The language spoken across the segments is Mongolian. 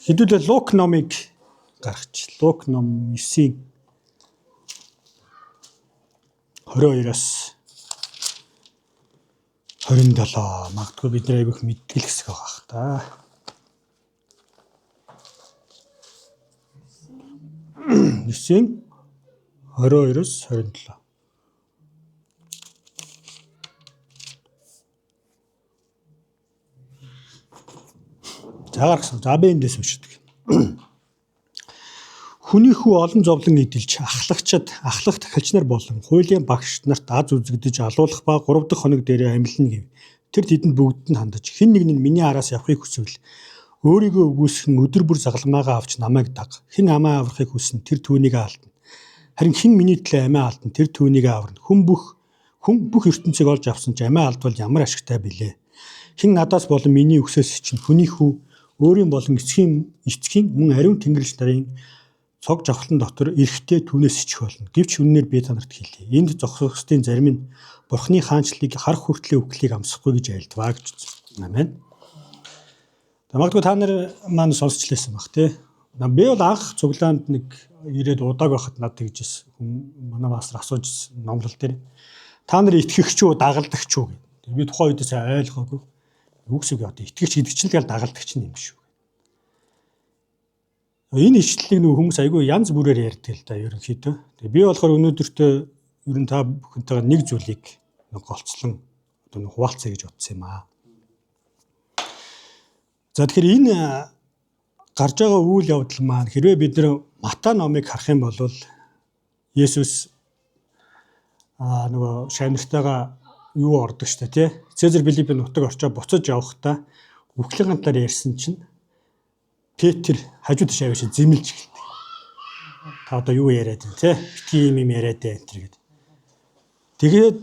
Хэдүүлээ Лук номыг гаргач. Лук ном 9-ийн 22-оос 27, магадгүй бид нар айгүйх мэдтгэл хэсэг байгаа х та. 9-ийн 22-оос 27. За гаргасан. За би эндээс уншдаг. Хүний хүү олон зовлон эдэлж ахлагчид, ахлах тахилч нар болон хуулийн багш нарт аз үзэгдэж алуулах ба 3 дахь хоног дээрээ амилна гэв. Тэр тэдэнд бүгдэд нь хандаж, хэн нэг нь миний араас явахыг хүсвэл өөрийгөө үгүйсгэн өдөр бүр загалмаагаа авч намайг даг. Хэн амиа аврахыг хүснэ, тэр түүнийг алдна. Харин хэн миний төлөө амиа алдна, тэр түүнийг аварна. Хүн бүх ертөнцийг олж авсан ч амиа алдвал ямар ашигтай билээ? Хэн надаас болон миний үгсээс чинь хүний хүү өөрийн болон эцгийн мөн ариун тэнгэрлэгч нарын цог жавхлан дотор эрэхтэй түүнээс ичих болно. Гэвч үнэнээр би та нарт хэлье. Энд зогсохстын зарим нь Бурхны хаанчлалыг харах хүртлээ үхлийг амсахгүй гэж айлдваа гэж үзсэн. Амен. Магадгүй та нар маань сонсч лээсэн баг тий. Би бол анх цуглаанд нэг ирээд удааг байхад над тэгжсэн. Манай пастор асууж номлол дээр та нар итгэгч үү, дагалдагч үү гэдэг. Би тухайн үед сайн ойлгоогүй. Юу гэсэн үг, одоо итгэгч гэдэг чинь л дагалдагч юм биш үү? Энэ ишлэлийг нөгөө хүмүүс айгүй янз бүрээр ярьдаг л да ерөнхийдөө. Тэгээ би болохоор өнөөдөртөө ер нь та бүхэнтэйгээ нэг зүйлийг нэг голцлон одоо нэг хуваалцъя гэж бодсон юм аа. За, тэгэхээр энэ гарч байгаа үйл явдал маань хэрвээ бид нар Матай номыг харах юм бол Есүс нөгөө шавь нартайгаа юу ордог штэ тий. Цезар Филиппийн нутаг орчоо буцаж явахдаа үхлийн талаар ярьсан чинь Петр хажууд шавь шиг зэмлэж эхэлдэг. Та одоо юу яриад байна те? Битгий юм юм яриад байна энэ гэдэг. Тэгээд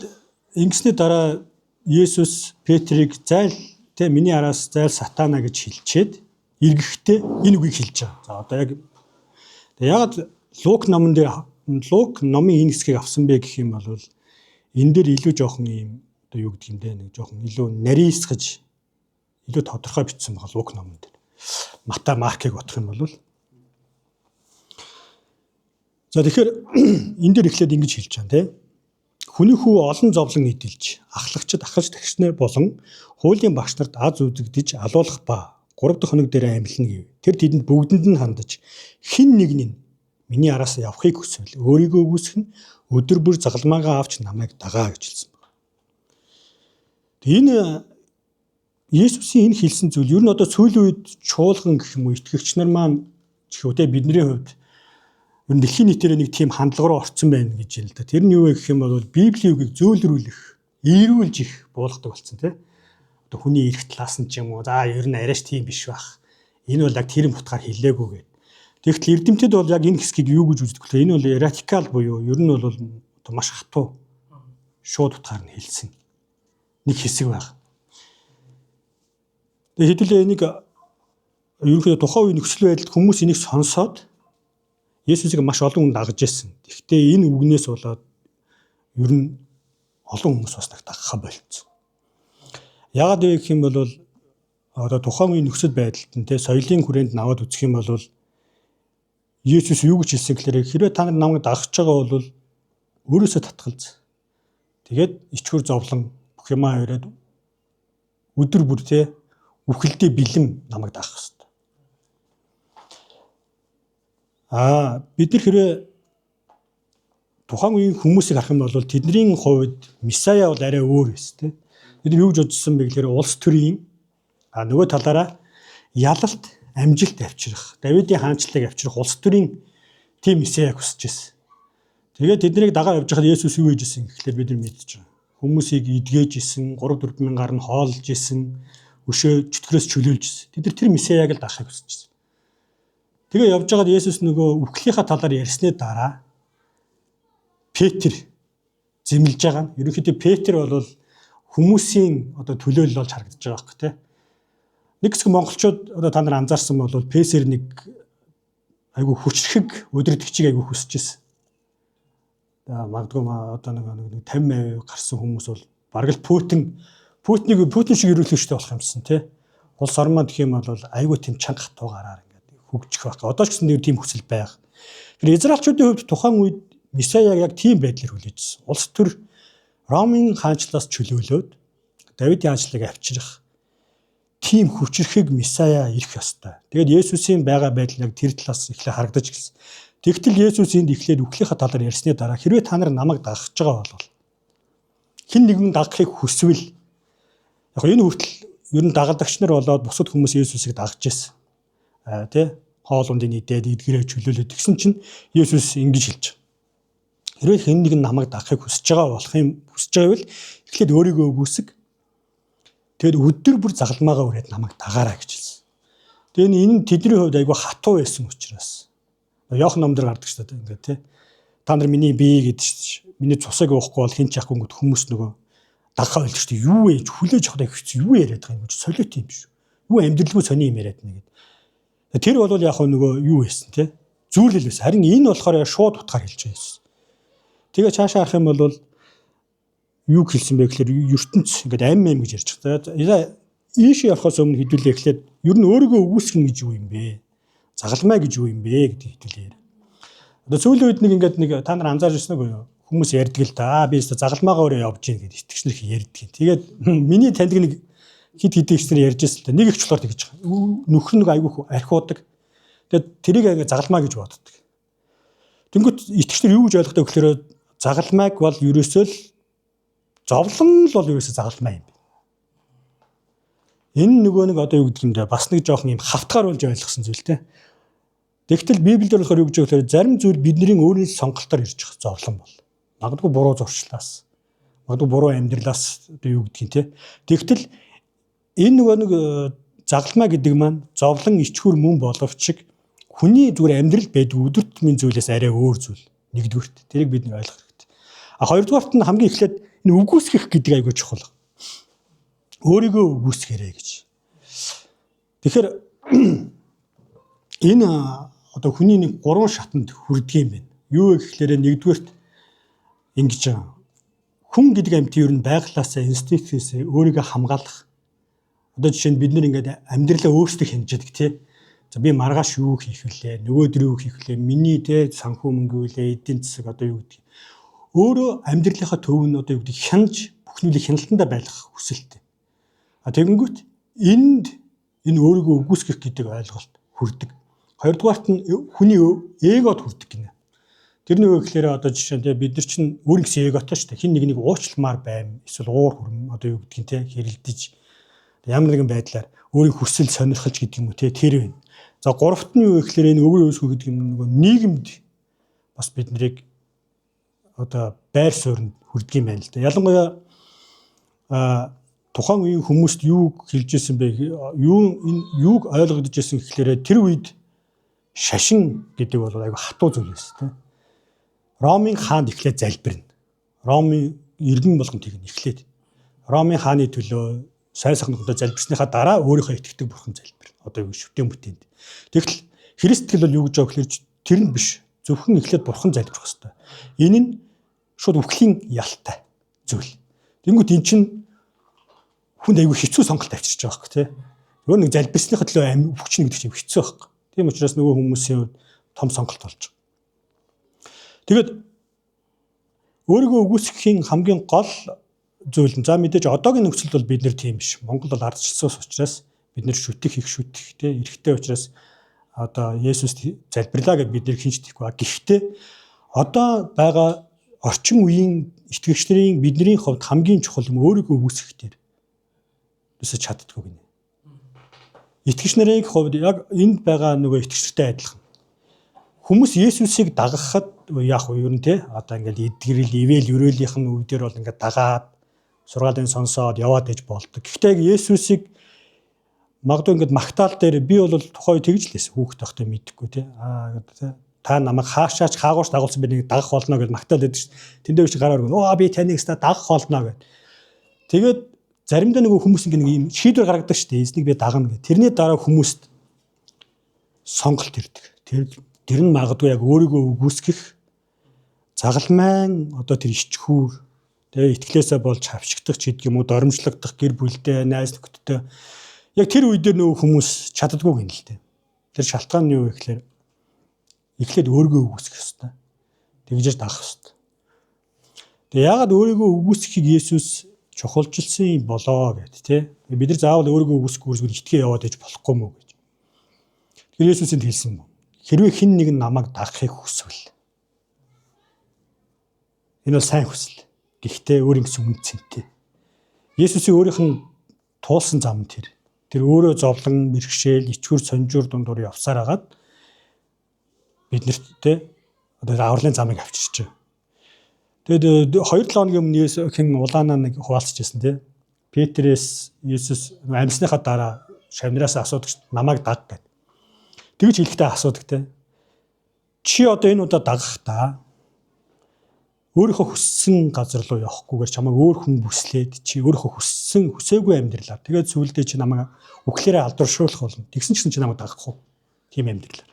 ингэсний дараа Есүс Петрийг зайл те, миний араас зайл, сатана гэж хэлчихэд эргэхдээ энэ үгийг хэлж байгаа. За, одоо яг яагаад Лук номон дээр, Лук номын энэ хэсгийг авсан бэ гэх юм бол энэ дээр илүү жоохон ийм одоо юу гэдэг юм бэ, нэг жоохон илүү нарийсгаж, илүү тодорхой бичсэн байгаа Лук номон дээр. Матай, Маркийг бодох юм бол, за, тэгэхээр энэ дээр эхлээд ингэж хэлж байгаа тийм. Хүний хүү олон зовлон эдэлж, ахлагчид, ахалч тахилч нар болон хуулийн багш нарт аз үзэгдэж алуулах ба 3 дахь хоног дээр амилна гэв. Тэр тэдэнд бүгдэнд нь хандаж, хэн нэг нь миний араас явахыг хүсвэл өөрийгөө үгүйсгэх нь өдөр бүр загалмаагаа авч намайг дагаа гэж хэлсэн байна. Энэ Есүсийн энэ хэлсэн зүйл ер нь одоо сүүлийн үед чуулган гэх юм уу, итгэгч нар маань ч гэх үү те, бидний хувьд ер нь дэлхийн нийтээр нэг тийм хандлага руу орцсон байна гэж юм л да. Тэр нь юу вэ гэх юм бол Библийн үгийг зөөлрүүлэх, эрүүлж их буулгадаг болсон тий. Одоо хүний эрх талаас нь ч юм уу, за, ер нь арайч тийм биш байх. Энэ бол яг тэр утгаар хэлээгүй гэдэг. Тэгэхдээ эрдэмтэд бол яг энэ хэсгийг юу гэж үздэг вэ? Энэ бол радикал буюу ер нь бол одоо маш хатуу шууд утгаар нь хэлсэн нэг хэсэг байна. Тэгээ хэдүүлээ энийг ерөнхийдөө тухайн үеийн нөхцөл байдалд хүмүүс энийг сонсоод Есүсийг маш олон хүн дагаж ирсэн. Тэгэхдээ энэ үгнээс болоод ер нь олон хүмүүс бас нэг дагахаа болцсон. Яагаад вэ гэх юм бол одоо тухайн үеийн нөхцөл байдалд нь те, соёлын хүрээнд наваад үзэх юм бол Есүс юу гэж хэлсэн гэхээр хэрвээ та нар намайг дагаж байгаа бол өөрөөсөө татгалз. Тэгээд ичхүр зовлон бүх юмаа яриад өдөр бүр те, үхэлдээ бэлэн намайг дагах хэрэгтэй. Бид нар хэрвээ тухайн үеийн хүмүүсийг харах юм бол тэдний хувьд Месая бол арай өөр байсан те. Бид нар юу гэж бодсон бэ гэхээр улс төрийн нөгөө талаараа ялалт, амжилт авчрах, Давидын хаанчлалыг авчрах улс төрийн тийм Месаяг хүсэж байсан. Тэгээд тэднийг дагаа явж байхад Есүс юу хийж исэн гэхлээр бид нар мэдэж байгаа. Хүмүүсийг эдгэж исэн, 3 4 мянгаар нь хооллож исэн, өшөө чөтгөрөөс чөлөөлж исэн. Тэд нар тэр Месаяг л дагахыг хүсэж байсан. Тэгээ явж байгаад Есүс нөгөө үхлийнхаа талаар ярьсны дараа Петр зэмлэж байгаа нь ерөнхийдөө Петр бол хүмүүсийн одоо төлөөлөл болж харагдаж байгаа байхгүй тий. Нэг хэсэг монголчууд одоо та нар анзаарсан бол Песер нэг айгүй хүчрхэг удирдагчийг айгүй хүсэж ирсэн. За, магадгүй одоо нэг 50% гарсан хүмүүс бол бараг л Путин шиг ерөнхийлөгчтэй болох юмсан тий. Улс орн маань гэх юм бол айгүй тийм чанга хатуу гараар ингээд Хөгжих байх. Одоо ч гэсэн нэг тийм хүсэл байх. Тэр Израильчүүдийн хувьд тухайн үед Месаяг яг тийм байдлаар хүлээж ирсэн. Улс төр Ромын хаанчлалаас чөлөөлөөд Давидын хаанчлалыг авчрах тийм хүчрэхэг Месая ирэх ёстой. Тэгээд Есүсийн байгаа байдал яг тэр талаас эхлээ харагдаж ирсэн. Тэгтэл Есүс энд эхлээд үхлийнхаа талаар ярьсны дараа хэрвээ та нар намайг дагах гэж байгаа бол, хэн нэгэн дагахыг хүсвэл, яг энэ хүртэл ер нь дагалдагч нар болоод бусад хүмүүс Есүсийг дагаж ирсэн. Аа, тий, хоол ундыг идээд, эдгэрээ чөлөөлөөд тэгсэн чинь Есүс ингэж хэлж байгаа. Хэрвээ хэн нэгэн намайг дагахыг хүсэж байгаа болох юм, хүсэж байгаа бол эхлээд өөрийгөө үгүйсэг. Тэгээд өдөр бүр загалмаагаа үрээд намайг дагаарай гэж хэлсэн. Тэгээд энэ нь тэдний хувьд айгүй хатуу байсан учраас Иохан ном дээр гардаг шүү дээ, ингээд тий. Та нар миний бие гэдэг шүү дээ. Миний цусыг уухгүй бол хэн ч яахгүй ингээд хүмүүс нөгөө дагахаа больдог шүү дээ. Юу вэ? Хүлээж авах хэцүү, юу яриад байгаа юм бэ? Солиот юм биш үү? Юу амьдралгүй сони юм яриад нэг гэдэг. Тэр бол яг нөгөө юу байсан тий. Зүйрлэл байсан. Харин энэ болохоор шууд утгаар хэлж байгаа юм. Тэгээ цаашаа харах юм бол юу хэлсэн бэ гэхээр ертөнц ингээд ам ам гэж ярьж байгаа. За, ийшээ явахаас өмнө хэдүүлээ эхлээд ер нь өөрийгөө үгүйсгэнэ гэж юу юм бэ? Загалмай гэж юу юм бэ гэдэг хэдүүлээ яриа. Одоо сүүлийн үед нэг ингээд нэг та нар анзаарч ирсэн үгүй юу? Хүмүүс ярьдаг л да. Би өстө загалмаагаа өөрөө явж гин гэдэг итгэгч нар ярьдаг. Тэгээд миний таньдаг нэг хэд хэдэн эгч нар ярьж байсан л да. Нэг эгч болохоор тэгж байгаа. Нөхөр нэг айгүйх архиудаг. Тэгээд тэрийг ингээд загалмаа гэж боддог. Тэнгүүт итгэгч нар юу гэж ойлгодог гэхээр загалмайг бол ерөөсөө л зовлон л бол ерөөсөө загалмай юм. Энэ нөгөө нэг одоо юу гэдэг юм бэ? Бас нэг жоохон юм хавтгаар болж ойлгосон зүйл те. Тэгтэл Библиэлд болохоор юу гэж байгаа гэхээр зарим зүйл бидний өөрийн сонголтоор ирж байгаа зовлон бол. Магадгүй буруу зуршлаас, магадгүй буруу амьдралаас, одоо юу гэдгийг те. Тэгтэл энэ нөгөө нэг загалмай гэдэг маань зовлон ичхүр мөн боловч шиг хүний зүгээр амьдрал байдаг өдөр тутмын зүйлээс арай өөр зүйл. Нэгдүгüрт тэрийг бид нар ойлгох хэрэгтэй. А хоёрдугаарт нь хамгийн эхлээд энэ үгүйсгэх гэдэг айгүй чухал. Өөрийгөө үгүйсгээрэй гэж. Тэгэхээр энэ одоо хүний нэг гурван шатанд хүрдэг юм байна. Юу вэ гэхлээр нэгдүгээрт ингэж байгаа. Хүн гэдэг амьтан ер нь байгалиасаа, инстинктээс өөрийгөө хамгаалах. Одоо жишээ нь бид нар ингээд амьдралаа өөрсдөө хянаждаг, тий. За, би маргааш юу хийх вүлээ, нөгөөдөр юу хийх вүлээ, миний тий санхүү мөнгө вүлээ, эдийн засаг, одоо юу гэдэг. Өөрөө амьдралынхаа төв нь, одоо юу гэдэг, хянаж, бүх зүйлийг хяналтандаа байлгах хүсэлтэй. А тэгэнгүүт энд энэ өөрийгөө үгүйсгэх гэдэг ойлголт хүрдэг. Хоёрдугаарт нь хүний эгод хүрдэг гинэ. Тэр нь юу гэхээр одоо жишээ нь бид нар чинь өөрийн гэсэн эготой шүү дээ. Хэн нэг нэг уучламаар байм, эсвэл уур хүрм, одоо юу гэдгийг те, хэрэлдэж, ямар нэгэн байдлаар өөрийн хүсэл сонирхолж гэдэг юм уу те, тэр байна. За, гуравт нь юу гэхээр энэ өвөр өөсгөө гэдэг юм нөгөө нийгэмд бас бид нарыг одоо байр суурьнд хүрдэг юм байна л да. Ялангуяа тухайн үеийн хүмүүст юу хэлж ирсэн бэ? Юу энэ юуг ойлгогдож ирсэн гэхлээрэ тэр үед шашин гэдэг бол айгүй хатуу зүйл байсан тийм. Ромын хаанд эхлээд залбирна. Ромын иргэн болгон тэгнэ эхлээд. Ромын хааны төлөө сайн сайхан нөхөдөө залбирсныхаа дараа өөрийнхөө итгэдэг бурхан залбирна. Одоо юу шүтэн бүтээнд. Тэгтэл Христ итгэл бол юу гэж байгаа гэхээр тэр нь биш. Зөвхөн эхлээд бурхан залбирах хэрэгтэй. Энэ нь шууд үхлийн ялтай зүйл. Тэнгүүт эн чинь хүнд айгүй хэцүү сонголт авчирч байгаа байхгүй тий. Нөгөө нэг залбирсныхаа төлөө амь үхчихнэ гэдэг чинь хэцүү байхгүй. Тийм учраас нөгөө хүмүүсийн хувьд том сонголт болж байгаа. Тэгээд өөрийгөө үгүйсгэхийн хамгийн гол зүйл нь, за, мэдээж одоогийн нөхцөлд бол бид нар тийм биш. Монгол бол ардчилсан улс учраас бид нар шүтэх, их шүтэх тий эрхтэй учраас одоо Есүст залбирлаа гэд бид нар хэн ч тэхгүй. Гэхдээ одоо байгаа орчин үеийн итгэгч нарын, бидний хувьд хамгийн чухал юм өөрийгөө үгүйсгэх дээр юусоо чаддаггүй гинэ. Итгэгч нарын хувьд яг энд байгаа нөгөө итгэгч нартай адилхан. Хүмүүс Есүсийг дагахад яах вэ ер нь те, одоо ингээл эдгэрэл, ивэл өрөөлийнх нь үе дээр бол ингээд дагаад, сургаалын сонсоод яваад иж болдог. Гэхдээ яг Есүсийг магадгүй ингээд магтаал дээр би бол тухайн үе тэгж л байсан. Хүүхэд байхдаа мэдэхгүй те. Аа гэдэг те. Та намайг хаашаач хаагуурч дагуулсан, би нэг дагах болно гэж магтаал байдаг шүү дээ. Тэндээ биш гараар өгнө. Оо, би таныг ста дагах болно гэд. Тэгээд заримдаа нөгөө хүмүүс ингэ нэг юм шийдвэр гаргадаг шүү дээ. Эзнийг би дагна гэх. Тэрний дараа хүмүүст сонголт ирдэг. Тэр нь магадгүй яг өөрийгөө үгүйсгэх, загалмайн, одоо тэр ичхүүр тэгээ итгэлээсээ болж хавчигдах ч гэдэг юм уу, доромжлогдох, гэр бүлтэй, найз нөхдөдтэй яг тэр үе дээр нөгөө хүмүүс чаддаггүй гэнэ л дээ. Тэр шалтгаан нь юу вэ гэхээр эхлээд өөрийгөө үгүйсгэх ёстой. Тэгжээж дагах ёстой. Тэгээ яагаад өөрийгөө үгүйсгэхийг Есүс чухалчилсан юм болоо гэд тэ. Бид нар заавал өөрийгөө үгүйсгэхгүй зүгээр итгэе яваад иж болохгүй мүү гэж. Тэгэхээр Есүс энд хэлсэн юм. Хэрвээ хэн нэгэн намайг дагахыг хүсвэл. Энэ бол сайн хүсэл. Гэхдээ өөр юм гэсэн үн цэнтэй. Есүсийн өөрийнх нь туулсан зам нь тэр. Тэр өөрөө зовлон, мэрэгшээл, ичгүр, сонжуур дундуур явсаар хагаад биднэрт те одоо авралын замыг авчирч байгаа. Тэгээд 2-7 хоногийн өмнө Есүс хэн улаанаа нэг хуваалцаж байсан те. Петрээс Есүс амьсныхаа дараа шавнараас асуудаг ш намайг даг гэд. Тэгж хэлэхдээ асуудаг те. Чи одоо энэ удаа дагах та өөрийнхөө хүссэн газар руу явахгүйгээр чамайг өөр хүн бүслээд чи өөрийнхөө хүссэн хүсээгүй амьдралаар тэгээд сүүлдээ чи намайг үхлээрээ алдаршуулах болно. Тэгсэн ч гэсэн чи намайг дагах уу? Тийм амьдралаар.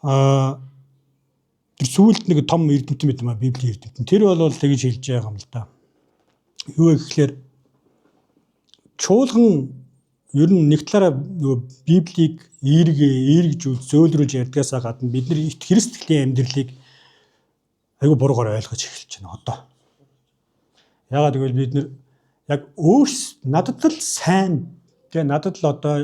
Аа тэр сүүлд нэг том эрдэмтэн байт юм а Библийн эрдэмтэн. Тэр бол тэгж хэлж байгаа юм л да. Юу вэ гэхээр чуулган ер нь нэг талаараа нөгөө Библийг эерэг эергжүүл зөөлрүүлж ярьдгаасаа гадна бид нар Христ итгэлийн амьдралыг айгүй буруугаар ойлгож эхэлж байна одоо. Яагаад гэвэл бид нар яг өөрс надад л сайн тэгээ надад л одоо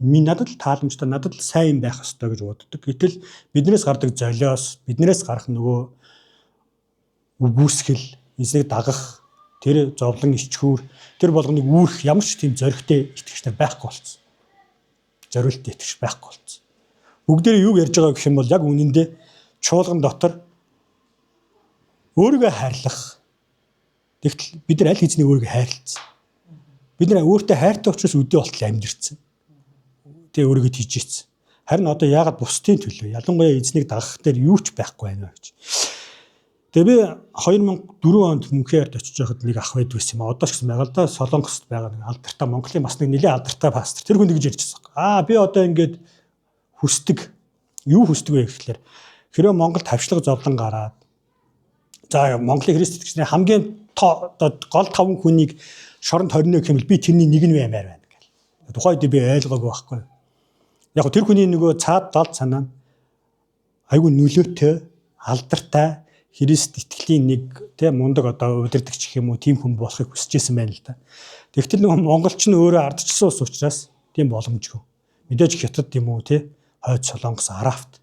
минь надад л тааламжтай надад л сайн юм байх ёстой гэж боддог. Гэтэл биднээс гардаг золиос, биднээс гарах нөгөө үгүйсгэл, эснийг дагах тэр зовлон ичхүүр тэр болгоныг үүрэх ямар ч тийм зоригтой итгэгч нар байхгүй болсон. Зориулттай итгэгч байхгүй болсон. Бүгдээрээ юу ярьж байгаа гэх юм бол яг үнэндээ чуулган дотор өөрийгөө хайрлах. Тэгтэл бид нар аль хэзээ өөрийгөө хайрлцсан. Бид нар өөртөө хайртай учраас өдөө болтол амьдэрсэн. Тэгээ өөрийгөө тийжээсэн. Харин одоо яагаад бусдын төлөө ялангуяа эзнийг дагах дээр юу ч байхгүй байна вэ гэж. Тэгээ би 2004 онд Мөнхөрт очиж байхад нэг ах байдаг байсан юм а. Одоо ч гэсэн байгаа л да. Солонгост байгаа нэг алдартай Монголын бас нэг нэлээд алдартай пастор. Тэр хүн тэгж ярьж байсан. Аа би одоо ингээд хүсдэг юу хүсдэг вэ гэхлээр хэрвээ Монголд хавшлага зовлон гараад за Монголын Христ итгэгчдийн хамгийн одоо гол таван хүнийг шоронд хорно гэх юм бол би тэрний нэг нь баймаар байна гэл. Тухайн үед би ойлгоогүй байхгүй. Яг тэр хүний нөгөө цаад дол санаа нь айгүй нөлөөтэй алдартай Христ итгэлийн нэг тийм мундаг одоо удирдагч гэх юм уу тийм хүн болохыг хүсэж исэн байна л да. Тэгтэл нөгөө монголч нь өөрөө ардчилсан ус учраас тийм боломжгүй. Мэдээж хятад юм уу тий хойд солонгос арафт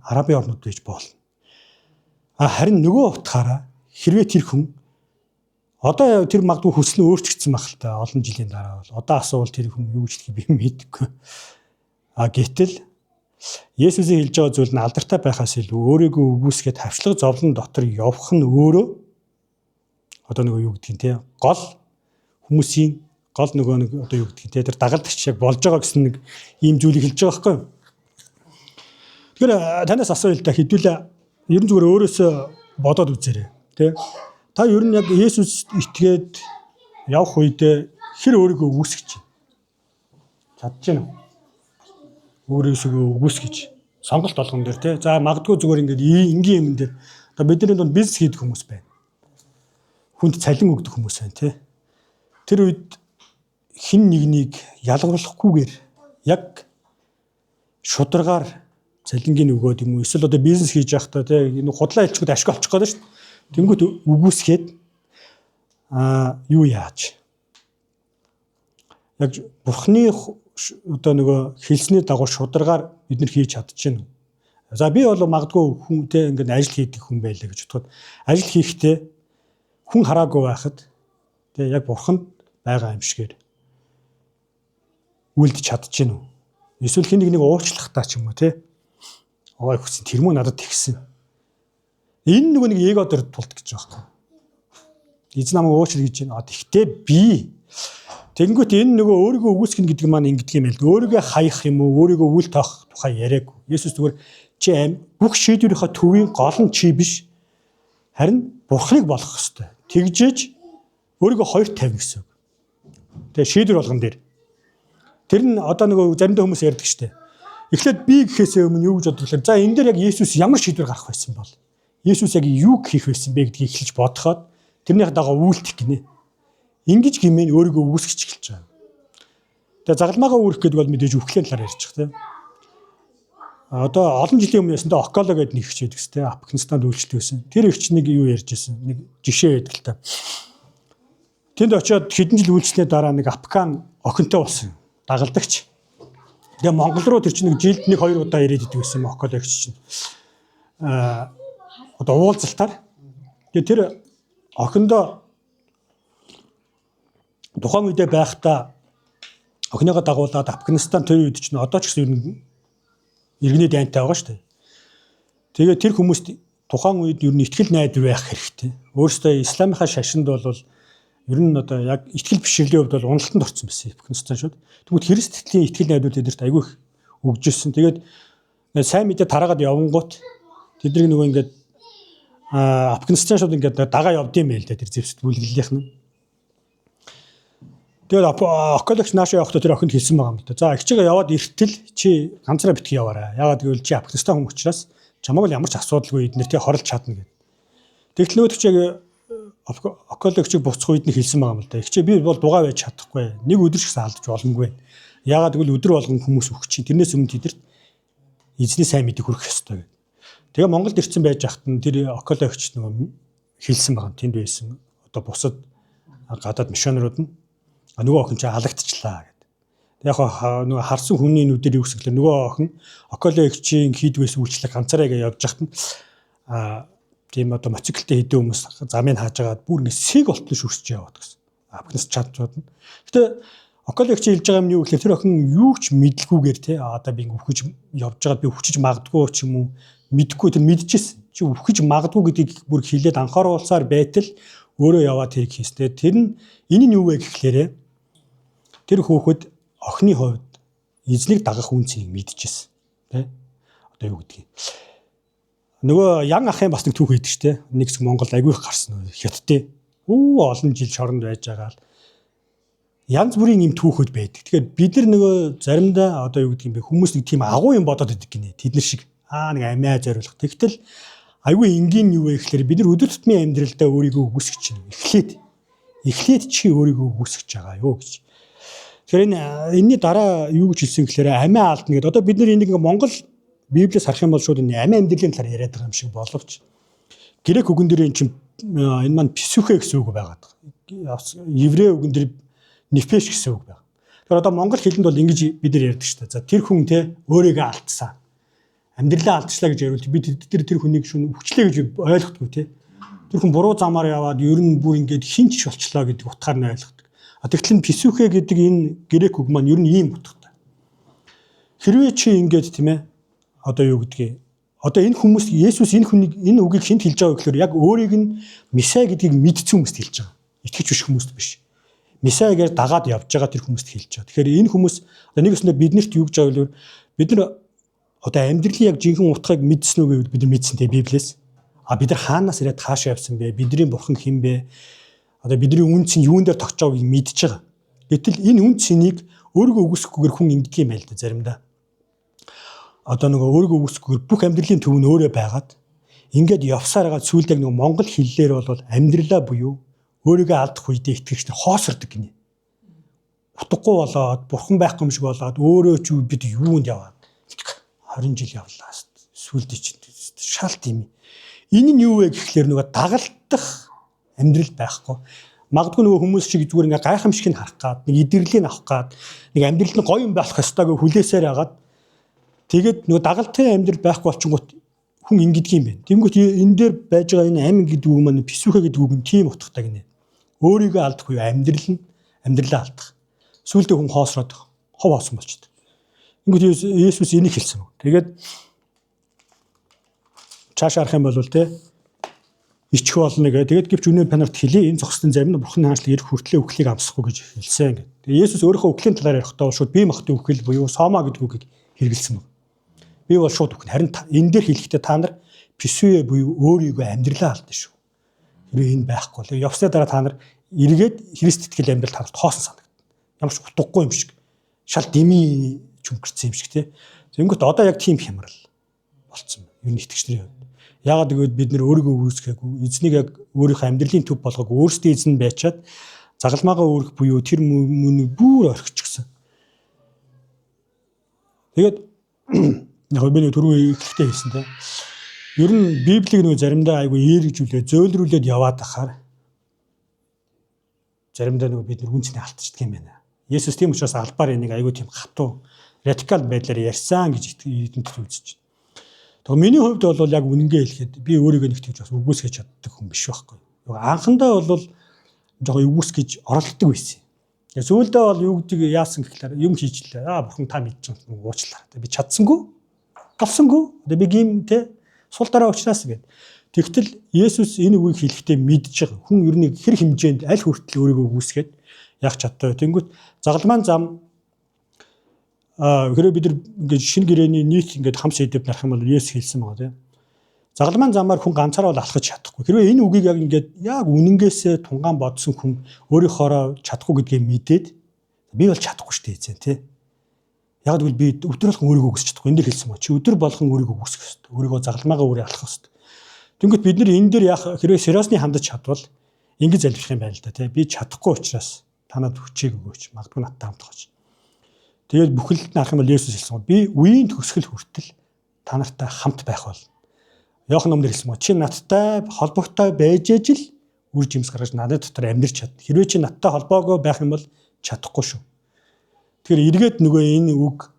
арабын орнууд байж болно. А харин нөгөө утгаараа хэрвээ тэр хүн одоо тэр магадгүй хүсэл нь өөрчлөгдсөн байх л та олон жилийн дараа бол одоо асуувал тэр хүн юу гэж хэлхийг би мэдэхгүй. А гэтэл Есүсийн хэлж байгаа зүйл нь алдартай байхаас илүү өөрийгөө үгүйсгээд хавчлага зовлон дотор явах нь өөрөө одоо нөгөө юу гэдгийг те гол хүмүүсийн гол нөгөө нэг одоо юу гэдгийг те тэр дагалдагч яг болж байгаа гэсэн нэг ийм зүйлийг хэлж байгаа байхгүй юу? Тэгэхээр танаас асууя л да хэдүүлээ ер нь зүгээр өөрөөсөө бодоод үзээрэй те. Та ер нь яг Есүст итгээд явах үедээ хэр өөрийгөө үгүйсгэж байна? Чадж байна уу? Өөрөөсөө үгүйсгэж сонголт болгон дээр те. За магадгүй зүгээр ингээд энгийн юм дээр одоо бидний дунд бизнес хийдэг хүмүүс байна. Хүнд цалин өгдөг хүмүүс байна те. Тэр үед хин нэгнийг ялгарлахгүйгээр яг шударгаар цалингийн өгөөд юм уу эсвэл одоо бизнес хийж байхдаа те энэ худлаа хэлчихэд ашиг олчих гээд шүү дээ. Тэнгүүт үгүйсгээд аа юу яаж яг бурхны одоо нөгөө хэлсний дагуу шударгаар бид нар хийж чадчихна. За би бол магадгүй хүнтэй ингээд ажил хийдэг хүн байлаа гэж бодоход ажил хийхдээ хүн хараагүй байхад тэ яг бурханд байгаа юм шигээр үйлдэж чадчихна уу? Эсвэл хэн нэг нэг уучлах та ч юм уу тэ. Ой хүсэн тэр мөө надад тэгсэн. Энэ нөгөө нэг эго дээр тулд гэж байгаа юм. Эзэн намайг уучлал гэж байна. Тэгтээ би тэгэнгүүт энэ нөгөө өөрийгөө үгүйсгэнэ гэдэг маань ингэдэг юм байл. Өөрийгөө хаях юм уу, өөрийгөө үл тоох тухай яриаг. Есүс зүгээр чи бүх шийдвэрийнхээ төвийн гол нь чи биш. Харин Бурхныг болгох ёстой. Тэгжээж өөрийгөө хоёр тавина гэсэн үг. Тэгээ шийдвэр болгон дээр. Тэр нь одоо нөгөө заримдаа хүмүүс ярьдаг штэ. Эхлээд би гэхээсээ өмнө юу гэж боддог вэ? За энэ дээр яг Есүс ямар шийдвэр гаргах байсан бол? Есүс яг юу хийх байсан бэ гэдгийг эхэлж бодоход Тэрнийх дагуу үйлдэх гинэ. Ингиж гимэн өөрийгөө үгүйсгэж эхэлж байгаа. Тэгээ загалмаагаа үүрэх гэдэг бол мэдээж үхлийн талаар ярьж байгаа тийм. Одоо олон жилийн өмнө ясандаа Около гэдэг нэг хич байдаг тийм Афганистанд үйлчлдэг байсан. Тэр ихч нэг юу ярьж байсан. Нэг жишээ байдаг л та. Тэнд очиод хэдэн жил үйлчлэний дараа нэг Афган охинтой болсон. Дагалдагч. Тэгээ Монгол руу тэр чинь нэг жилд нэг хоёр удаа ирээд идэг байсан Около ихч чинь. Аа одоо уулзалтаар. Тэгээ тэр охиндоо тухайн үедээ байхдаа охиныгоо дагуулад Афганистан тэр үед чинь одоо ч гэсэн ер нь иргэний дайнтай байгаа шүү дээ. Тэгээд тэр хүмүүст тухайн үед ер нь итгэл найдвар байх хэрэгтэй. Өөрөөсөө исламынхаа шашинд бол ер нь одоо яг итгэл бишрэлийн хувьд бол уналтанд орсон байсан Афганистан шууд. Тэгмэд Христ итгэлийн итгэл найдвар тэдэрт айгүй их өгжсэн. Тэгээд сайн мэдээ тараагаад явангуут тэднийг нөгөө ингээд Афганистан шууд ингээд дагаа явдсан байл дээ тэр зэвсэт бүлэглэлийнх нь. Тэгээд Окологч наашаа явахдаа тэр охинд хэлсэн байгаа юм л да. За эгчээгээ яваад иртэл чи ганцаараа битгий яваарай. Яагаад гэвэл чи Афганистан хүн учраас чамайг л ямар ч асуудалгүй эднэр тий хорлж чадна гэд. Тэгтэл нөгөөдөг чи Окологчийг буцах үед нь хэлсэн байгаа юм л да. Эгчээ би бол дугаа байж чадахгүй. Нэг өдөр ч гэсэн алдаж боломгүй. Яагаад гэвэл өдөр болгон хүмүүс үхэх чинь тэрнээс өмнө тэдэрт эзний сайн мэдээг хүргэх ёстой гэд. Тэгээ Монголд ирсэн байж хахад нь тэр Окологч нөгөө хэлсэн байгаа юм. Тэнд байсан одоо бусад гадаад мишонерууд нь нөгөө охин чинь алагдчихлаа гэд. Яг нөгөө харсан хүний нүдээр юу гэсэн гэхээр нөгөө охин Окологчийн хийдгээс үйлчлэг ганцаараа гэж явж хахад нь тийм одоо мотоциклтэй хэдэн хүмүүс замыг хааж агаад бүр ингэ сэг болтол шүрсэж яваад гэсэн. Афганист чадчууд нь. Гэтэ Окологч хэлж байгаа юм юу гэхээр тэр охин юу ч мэдлгүйгээр те одоо би ингэ үхэж явж байгаад би үхэж магадгүй ч юм уу мэдгүй тэр мэдчихсэн. Чи үхэж магадгүй гэдгийг бүр хэлээд анхааруулсаар байтал өөрөө яваад тэрийг хийсэн. Тэр нь энэ нь юу вэ гэхлээрэ тэр хөөхөд охины хувьд эзнийг дагах үнцгийг мэдчихсэн. Тэ? Одоо юу гэдгийг. Нөгөө ян ахын бас нэг түүх хийдэг штэ. Нэг хэсэг Монгол айгүй их гарсан хятадын. Үү олон жил шоронд байж байгаа л янз бүрийн юм түүхүүд байдаг. Тэгэхээр бид нар нөгөө заримдаа одоо юу гэдэг юм бэ хүмүүс нэг тийм агуу юм бодоод идэг гинэ. Тэд нар шиг аа нэг амиа зориулах. Тэгтэл айгүй энгийн юу вэ гэхлээр бид нар өдөр тутмын амьдралдаа өөрийгөө үгүйсгэж байна. Эхлээд чи өөрийгөө үгүйсгэж байгаа юу гэж. Тэгэхээр энэ энэний дараа юу гэж хэлсэн гэхлээр амиа алдна гэдэг. Одоо бид нар энийг Монгол Библиэс харах юм бол шууд энэ амиа амьдралын талаар яриад байгаа юм шиг боловч грек үгэн дээр энэ чинь энэ маань псүхэ гэсэн үг байгаад байгаа. Еврей үгэн дээр нефеш гэсэн үг байна. Тэгэхээр одоо монгол хэлэнд бол ингэж бид нар ярьдаг шүү дээ. За тэр хүн те өөрийгөө алдсан. Амьдралаа алдчихлаа гэж яриул бид тэр хүнийг шүн өвчлээ гэж ойлгохгүй те. Тэр хүн буруу замаар яваад ер нь бүр ингэж хинч болчлоо гэдэг утгаар нь ойлгодог. А тэгтэл нь псүхэ гэдэг энэ грек үг маань ер нь ийм утгатай. Хэрвээ чи ингэж тийм ээ одоо юу гэдгийг одоо энэ хүмүүс Есүс энэ хүнийг энэ үгийг хүнд хэлж байгаа вэ гэхээр яг өөрийг нь Месиа гэдгийг мэдсэн хүмүүст хэлж байгаа. Итгэж биш хүмүүст биш. Месиагаар дагаад явж байгаа тэр хүмүүст хэлж байгаа. Тэгэхээр энэ хүмүүс одоо нэг өснө биднэрт юу гэж байгаа вэ? Бид нар одоо амьдралын яг жинхэнэ утгыг мэдсэн үү гэвэл бид нар мэдсэн те Библиэс. А бид нар хаанаас ирээд хаашаа явсан бэ? Бидний бурхан хэн бэ? Одоо бидний үн цэн юун дээр тогтж байгааг мэдж байгаа. Гэтэл энэ үн цэнийг өөрийгөө үгүйсгэхгүйгээр хүн ингэдэг юм байл да заримдаа. Одоо нөгөө өөрийгөө үгүйсгэхгүйгээр бүх амьдралын төв нь өөрөө байгаад ингээд явсаар байгаа зүйлдэг нөгөө монгол хэллээр бол амьдралаа буюу өөрийгөө алдах үедээ итгэгч нар хоосордог гинэ. Утгагүй болоод бурхан байхгүй юм шиг болоод өөрөө ч бид юунд яваад 20 жил явлаа. Сүлд чинь шал тийм. Энэ нь юу вэ гэхлээр нөгөө дагалдах амьдрал байхгүй. Магадгүй нөгөө хүмүүс шиг зүгээр ингээ гайхамшигыг харах гад, нэг идэрлийг авах гад, нэг амьдрал нь гоё юм байх ёстой гэж хүлээсээр хагаад тэгээд нөгөө дагалдахын амьдрал байхгүй болчингууд хүн ингэдэг юм байна. Тэнгүүт энэ дээр байж байгаа энэ амин гэдэг үг маань писүхэ гэдэг үг нь тийм утгатай гинэ. Өөрийгөө алдах уу амьдрал нь амьдралаа алдах. Сүүлдээ хүн хоосроод хов хоосон болчихдээ. Тэнгүүт Есүс энийг хэлсэн. Тэгээд цаашаа харах юм бол те ичих болно гэ. Тэгээд гэвч үнэн панарт хэлье. Энэ зогссон зарим нь Бурхны хаанчлал ирэх хүртлээ үхлийг амсахгүй гэж хэлсэн гэдэг. Тэгээд Есүс өөрийнхөө үхлийн талаар ярихдаа шууд бие махбодын үхэл буюу сома гэдэг үгийг хэрэглэсэн баг. Би бол шууд үхэн. Харин энэ дээр хэлэхдээ та нар писүе буюу өөрийгөө амьдралаа алдна шүү. Хэрвээ энэ байхгүй бол явсны дараа та нар эргээд Христ итгэл амьдрал та нарт хоосон санагдана. Ямар ч утгагүй юм шиг. Шал дими чүнхэрсэн юм шиг тий. Тэнгүүт одоо яг тийм хямрал болцсон байна. Ер нь итгэгч нарын хувьд. Яагаад гэвэл бид нэр өөрийгөө үүсгээгүй, эзнийг яг өөрийнхөө амьдралын төв болгоогүй, өөрсдийн эзэн байчаад загалмаагаа үүрэх буюу тэр мөнийг бүр орхичихсон. Тэгээд яг би нэг түрүү эхлэхдээ хэлсэн те. Ер нь Библийг нөгөө заримдаа айгүй эергжүүлээ, зөөлрүүлээд яваад ахаар заримдаа нөгөө бид нар үнцний алдчихдаг юм байна. Есүс тийм учраас албаар энийг айгүй тийм хатуу радикал байдлаар ярьсан гэж эдэнт үзэж байна. Тэгэхээр миний хувьд бол яг үнэнгээ хэлэхэд би өөрийгөө нэг тэгж бас үгүйсгэж чаддаг хүн биш байхгүй. Анхандаа бол жоохон үгүйсгэж оролддог байсан. Тэгээ сүүлдээ бол юу гэдэг яасан гэхлээр юм хийжлээ. Аа бурхан та мэдж байгаа юм уучлаарай. Би чадсангүй. Голсонгүй. Тэгээ би гим те сул дараа учраас гэд. Тэгтэл Есүс энэ үгийг хэлэхдээ мэдж байгаа. Хүн ер нь хэр хэмжээнд аль хүртэл өөрийгөө үгүйсгээд явах чадтай. Тэнгүүт загалмаан зам хэрвээ бид нар ингээд шинэ гэрээний нийт ингээд хам сэдэв нарах юм бол Есүс хэлсэн байгаа тийм. Загалмаан замаар хүн ганцаараа бол алхаж чадахгүй. Хэрвээ энэ үгийг яг ингээд яг үнэнгээсээ тунгаан бодсон хүн өөрийнхоороо чадахгүй гэдгээ мэдээд би бол чадахгүй шүү дээ эзэн тий. Яг гэвэл би өдөр болгон өөрийгөө үгүйсгэж чадахгүй. Энэ дэр хэлсэн ба чи өдөр болгон өөрийгөө үгүйсгэх ёстой. Өөрийгөө загалмаагаа өөрөө алхах ёстой. Тэнгүүт бид нар энэ дэр яг хэрвээ сериосны хандаж чадвал ингэж залбирах юм байна л да тий. Би чадахгүй учраас та надад хүчийг өгөөч. Магадгүй надтай хамт байгаач. Тэгээд бүхэлд нь харах юм бол Есүс хэлсэн. Би үеийн төгсгөл хүртэл та нартай хамт байх бол. Иохан номдэр хэлсэн ба чи надтай холбогтой байж ээж л үр жимс гаргаж надад дотор амьдарч чадна. Хэрвээ чи надтай холбоогүй байх юм бол чадахгүй шүү. Тэгэхээр эргээд нөгөө энэ үг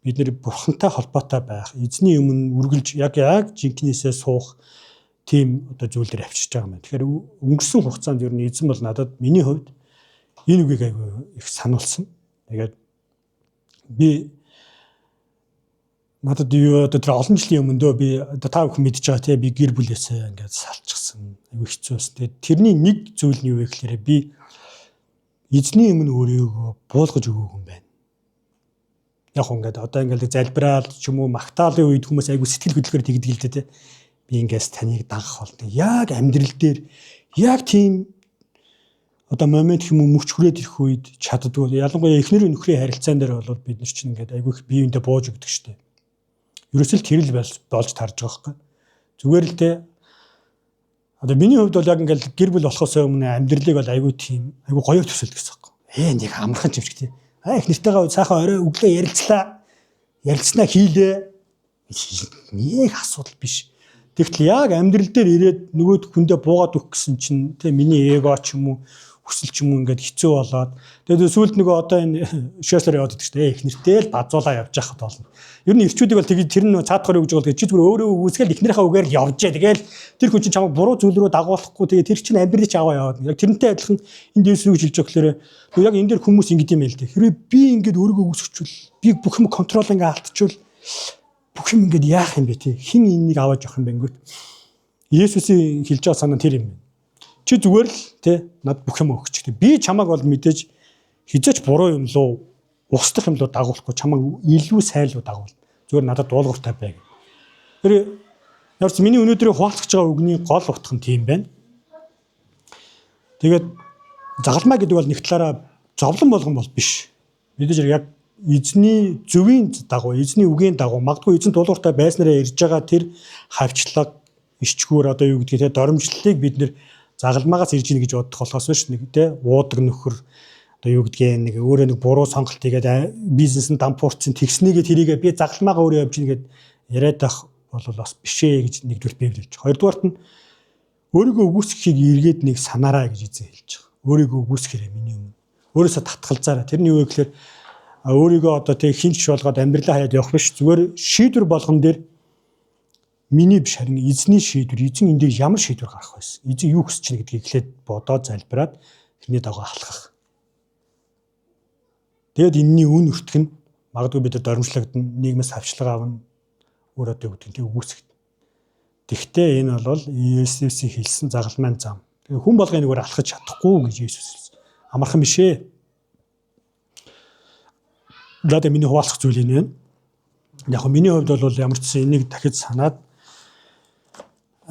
бид нэр бурхантай холбоотой байх, эзний өмнө үргэлж яг жинкнээсээ суух тийм одоо зүйл дээр авчирч байгаа юм байна. Тэгэхээр өнгөрсөн хугацаанд ер нь эзэн бол надад миний хувьд энэ үгийг айгүй их сануулсан. Тэгээд би надад юу одоо тэр олон жилийн өмнөдөө би одоо та бүхэн мэдж байгаа тий би гэр бүлээсээ ингээд салчихсан. Айгүй хэцүү байсан. Тэгээд тэрний нэг зүйл нь юу вэ гэхээр би эзний өмнө өөрийгөө буулгаж өгөөгүй юм байна. Яг хөө ингээд одоо ингээд залбираал ч юм уу магтаалын үед хүмүүс айгүй сэтгэл хөдлөхөөр тэгдэг л дээ тий. Би ингээс таныг дагах болно. Яг амьдрал дээр яг тийм одоо момент юм уу мөч хүрээд ирэх үед чаддгүй. Ялангуяа эхнэрийн нөхрийн харилцаан дээр бол бид нар чинь ингээд айгүй их бие биендээ бууж өгдөг штеп. Ерөөсөл тэр л болж тарж байгаа байхгүй. Зүгээр л те одоо миний хувьд бол яг ингээд гэр бүл болохоос өмнө амьдралыг бол айгүй тийм айгүй гоё төсөөлдөг гэсэн байхгүй. Нэг амархан юм шиг те. Аа их нэртэйгээ сайхан орой өглөө ярилцлаа. Ярилцсанаа хийлээ. Нэг асуудал биш. Тэгтэл яг амьдрал дээр ирээд нөгөөд хүндээ буугаад өгөх гэсэн чинь те миний эго ч юм уу хүсэл ч юм уу ингээд хэцүү болоод тэгээд сүүлд нөгөө одоо энэ шөөслөр яваад идэг шүү дээ. Их нэртэй л базуулаа явж байхад болно. Ер нь эрчүүдийг бол тэгээд тэр нь цаадахаар юу гэж бол чи зүгээр өөрөө үгүйсгээл эхнэрийнхээ үгээр л явжээ. Тэгэл тэр хүн чинь чамайг буруу зүйл рүү дагуулахгүй тэгээд тэр чинь амьдралыг чи аваа яваад. Яг тэрнтэй адилхан энд Есүс гэж хэлж байгаа гэхээр яг энэ дэр хүмүүс ингэдэм байл дээ. Хэрвээ би ингээд өөрийгөө үгүйсгэчихвэл би бүх юм контрол ингээд алдчихвал бүх юм ингээд яах юм бэ те? Хэн энэнийг аваад явах юм бэ гингүүт Есүсийн хэлж байгаа санаа тэр юм байна. Чи зүгээр л те над бүх юм өгч. Би чамайг бол мэдээж хизээч буруу юм луу устдах юм луу дагуулахгүй чамайг илүү сайн луу дагуул. Зүгээр надад дуулууртай бай гэх. Тэр явц миний өнөөдрийн хуваалцах гэж байгаа үгний гол утга нь тийм байна. Тэгээд загалмай гэдэг бол нэг талаараа зовлон болгон бол биш. Мэдээж яг эзний зөвийн дагуу, эзний үгийн дагуу магадгүй эзэн дуулууртай байснараа ирж байгаа тэр хавчлага, ичгүүр одоо юу гэдгийг те доромжллыг бид нэр загалмаагаас ирж ийн гэж бодох болохоос биш нэг те уудаг нөхөр одоо юу гэдгийг нэг өөрөө нэг буруу сонголт хийгээд бизнес нь дампуурсан тэгснийгээ тэрийгээ би загалмаагаа өөрөө явж ийн гэд яриад байх бол бас биш ээ гэж нэгдүгээр Библи хэлж байгаа. Хоёрдугаарт нь өөрийгөө үгүйсгэхийг эргээд нэг санаарай гэж эзэн хэлж байгаа. Өөрийгөө үгүйсгээрэй миний өмнө. Өөрөөсөө татгалзаарай. Тэр нь юу вэ гэхээр өөрийгөө одоо тэг хинч болгоод амьдралаа хаяад явах биш. Зүгээр шийдвэр болгон дээр миний биш харин эзний шийдвэр, эзэн энэ дээр ямар шийдвэр гаргах байсан? Эзэн юу хүсэж байна гэдгийг эхлээд бодоод залбираад тэрний дагуу алхах. Тэгээд энэний үн өртөх нь магадгүй бид нар доромжлогдно, нийгмээс хавчлага авна, өөр одоо юу гэдэг нь тэг үгүйсгэх. Тэгтээ энэ бол Есүсийн хэлсэн загалмайн зам. Тэгээ хүн болгоны нэгөр алхаж чадахгүй гэж Есүс хэлсэн. Амархан биш ээ. За тэгээ миний хуваалцах зүйл энэ байна. Яг нь миний хувьд бол ямар ч гэсэн энийг дахиж санаад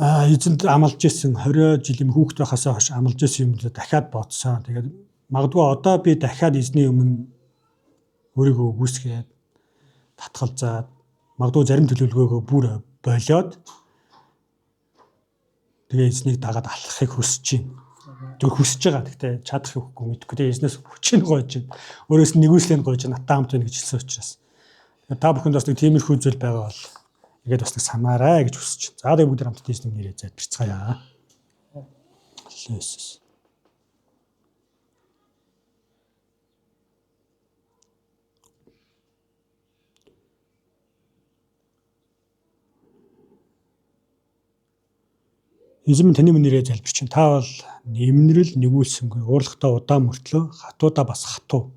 эзэнд амлаж исэн 20 жилийн хүүхэд байхасаа хойш амлаж исэн юм дахиад бодсон. Тэгээд магадгүй одоо би дахиад эзний өмнө өөрийгөө үгүйсгээд татгалзаад магадгүй зарим төлөвлөгөөгөө бүр болиод Тэгээ эзнийг дагаад алхахыг хүсэж байна. Түр хүсэж байгаа. Гэхдээ чадах юугүй мэдгүй. Тэгээ эзнээс хүчийг гойж байна. Өөрөөс нь нэгүслийг гойж байна. Надтай хамт байна гэж хэлсэн учраас. Тэгээ та бүхэнд бас нэг тиймэрхүү зүйл байгаа бол ингээд бас нэг санаарай гэж хүсэж байна. За тэгээ бүгд хамтдаа эзний нэрээр залбирцгаая. Есүс. Эзэн минь таны нэрээр залбирч байна. Та бол нэмнэрэл нэгүүлсэнгүй, уурлахтаа удаан мөртлөө хатуудаа бас хатуу.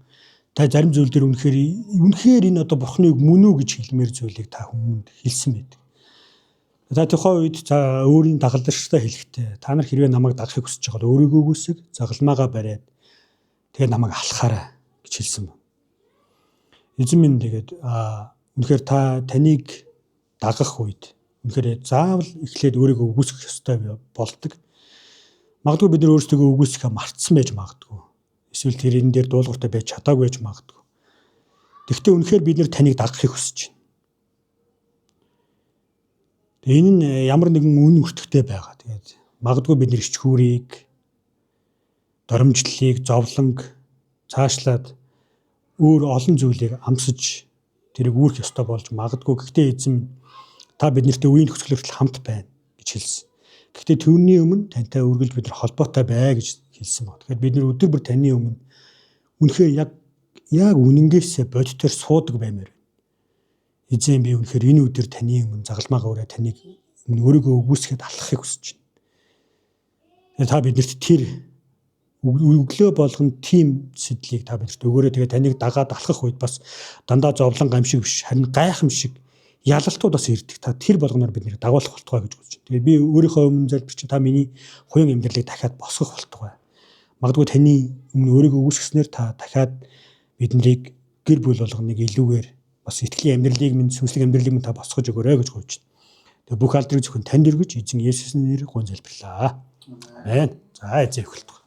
Та зарим зүйл дээр үнэхээр энэ одоо бурхны үг мөн үү гэж хэлмээр зүйлийг та хүмүүнд хэлсэн байдаг. За тухайн үед за өөрийн дагалдагчтай хэлэхдээ та нар хэрвээ намайг дагахыг хүсэж байгаа бол өөрийгөө үгүйсэг, загалмаагаа бариад тэгээ намайг алхаарай гэж хэлсэн байна. Эзэн минь тэгээд үнэхээр та таныг дагах үед үнэхээр заавал эхлээд өөрийгөө үгүйсгэх ёстой болдог. Магадгүй бид нар өөрсдийгөө үгүйсгэхээ мартсан байж магадгүй. Эсвэл тэр энэ дээр дуулууртай байж чадаагүй байж магадгүй. Тэгэхдээ үнэхээр бид нар таныг дагахыг хүсэж байна. Тэгээ энэ нь ямар нэгэн үн өртөгтэй байгаа. Тэгээд магадгүй бид нар ичхүүрийг, доромжллыг, зовлонг цаашлаад өөр олон зүйлийг амсаж тэрийг үүрэх ёстой болж магадгүй. Гэхдээ эзэн та биднэртэй үеийн төгсгөл хүртэл хамт байна гэж хэлсэн. Гэхдээ түүний өмнө тантай үргэлж бид нар холбоотой бай гэж хэлсэн баг. Тэгэхээр бид нар өдөр бүр таны өмнө үнэхээр яг үнэнгээсээ бодитоор суудаг баймаар байна. Эзэн би үнэхээр энэ өдөр таны өмнө загалмаагаа өрөө таныг өмнө өөрийгөө үгүйсгэхэд алхахыг хүсэж байна. Тэгээ та биднэрт тэр өглөө болгон тийм сэтлийг та биднэрт өгөөрэй. Тэгээ таныг дагаад алхах үед бас дандаа зовлон гамшиг биш харин гайхамшиг ялалтууд бас ирдэг. Та тэр болгоноор бид нэр дагуулах болтугай гэж бодож байна. Тэгээ би өөрийнхөө өмнө залбирч та миний хувийн амьдралыг дахиад босгох болтугай. Магадгүй таны өмнө өөрийгөө үүсгэснээр та дахиад биднийг гэр бүл болгоныг илүүгээр бас итгэлийн амьдралыг минь сүнслэг амьдралыг минь та босгож өгөөрэй гэж гуйж байна. Тэгээ бүх алдрыг зөвхөн танд өргөж эзэн Есүсийн нэрээр гуйн залбирлаа. Амен. За эзэн их болтугай.